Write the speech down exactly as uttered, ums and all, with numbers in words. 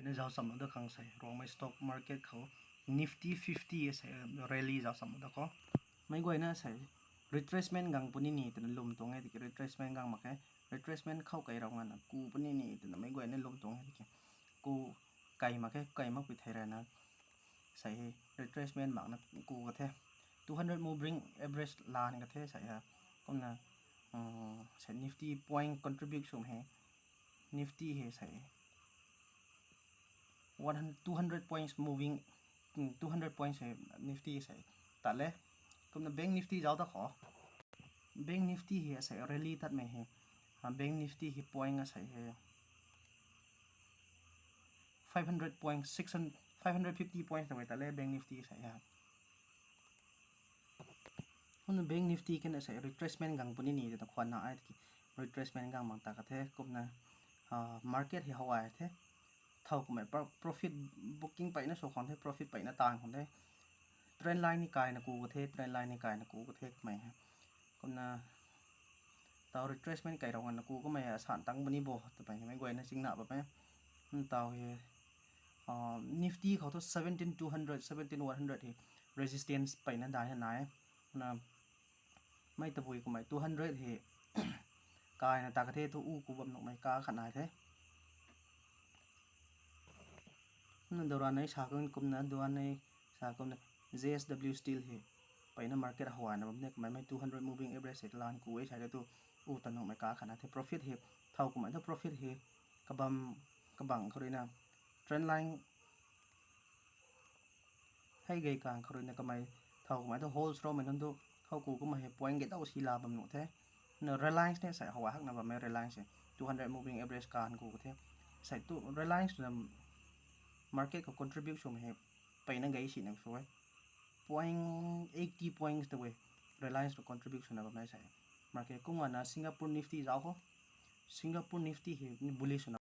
Na zauc chamlou da khang sei Rongmei stock market khou Nifty fifty sei rally zauc chamlou da khou. Meic guayna sei retracement gang puni ni twna lwm tuang e tiki retracement gang mak khe. Retracement khou kai rau ngana ku puni ni twna meic guayna lwm tuang e tiki ku kai mak khe, kai makpui thei rana sei hei retracement makna ku ka the. Two hundred moving average lan ka the sei ha. Kumna sei Nifty point contribute sw hei Nifty hei sei one hundred, two hundred points moving, two hundred points hei Nifty sei tat le. Kumna Bank Nifty zauc ta khou. Bank Nifty hei sei rally tatmei hei Bank Nifty hei point a sei hei five hundred points, six hundred, five hundred fifty points ta e tat le Bank Nifty sei ha. Kumna Bank Nifty kena sei retracement gang puni ni twna khwan na ai tiki retracement gang mak ta ka the. Kumna market hei how ai the. Thow kummei profit booking peyna sw khang the, profit peyna taanv khang the. Trend line ni kaina ku ka the, trend line ni kaina ku ka the kummei hei. Kumna taw retracement kai rau ngana ku kamei asan tang puni bo twmei hei meic guayna chingna bammei. Taw hei Nifty khou thu seventeen two hundred, seventeen one hundred hei resistance peyna daina nai e. Kumna mei tabui kummei two hundred hei kaina ta ka the thu u ku bam nuhmei ka khat nai the. Kumna doran nei sa kan kumna doran nei sa kumna J S W Steel hei peyna market how aina bam ne kummei mei two hundred moving average hei lan ku e sa de tu u ta nuhmei ka khat nai the. Profit hei thow kummei thu profit hei kabam kabang khou ruina trend line hei gei kang khou ruina kamei thow kummei thu hold sroumei nunc tu khou ku kumna hei point gei dau si la bam nuh the. Na Reliance ne sei how hakna bammei Reliance hei two hundred moving average kan ku ka the. Sei tu Reliance na market khou contribute swmei hei peyna gei sina sw e. Point eighty points ta e Reliance na contribute swna bammei sei. Market kumna Singapore Nifty zauc khou. Singapore Nifty hei bullish swna